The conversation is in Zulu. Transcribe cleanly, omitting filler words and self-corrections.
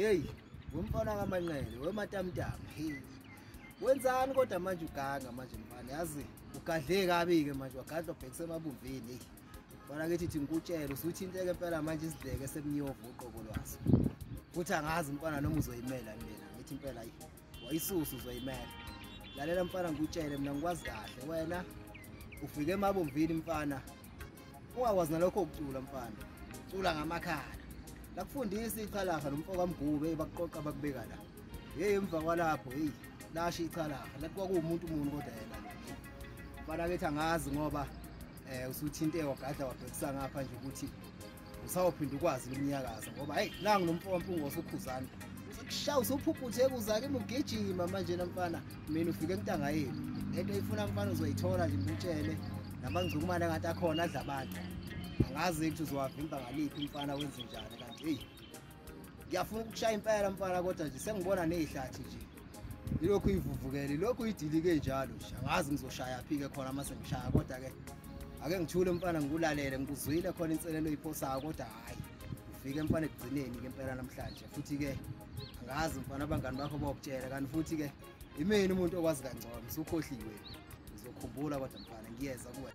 Hey, wemfana kaManqele, wematamtama. Hey. Wenzani kodwa manje uganga manje mfana, yazi ugadle kabi ke manje wagadla ubhekise emabumvini. Hey. Mfana kithi thi ngikutshela usuthinteke impela manje isidleke semnyovu uqobo lwaso. Futhi angazi mfana noma uzoyimela mina, ngithi impela wayisusa uzoyimela. Lalela mfana ngikutshele mina ngikwazi kahle wena ufike emabomvini mfana. Ungakwazi nalokho ukucula mfana. Cula ngamakhala. Lakufundisa ichalaha nomfo kaMgube bakuqoqa bakubeka la. Hey emva kwalapho hey lasho ichalaha lathi kwakuwumuntu umuntu kodwa yena lo. Mfana kethi angazi ngoba usuthinte wagadla wabhekisa ngapha nje ukuthi usawuphinda ukwazi iminyakazo ngoba hey nangu nomfo waMpungose ukhuzana. Uzokushaya usuphuphuthe kuza kimi ugijima manje mfana mina ufike entanga yenu. Lento ifuna mfana uzoyithola nje ngikutshele namangcukumane ngathi akhona adla abantu. Angazi ukuthi uzowavimba ngaliphi mfana wenze njani kanti hey ngiyafuna ukushaya impela mfana kodwa nje sengibona nezihlathi nje. Ilokhu ivuvukele, ilokhu idilike njalo nje. Angazi ngizoshaya phi ke khona mase ngishaya kodwa ke ake ngithule mfana ngikulalele ngikuzwile khona inselelo oyiphosayo kodwa hayi ufike mfana ekugcineni ke impela namhlanje futhi ke angazi mfana abangani bakho bawukutshela kanti futhi ke imini umuntu okwazi kangcono usukhohliwe. Ngizokhumbula kodwa mfana ngiyeza kuwe.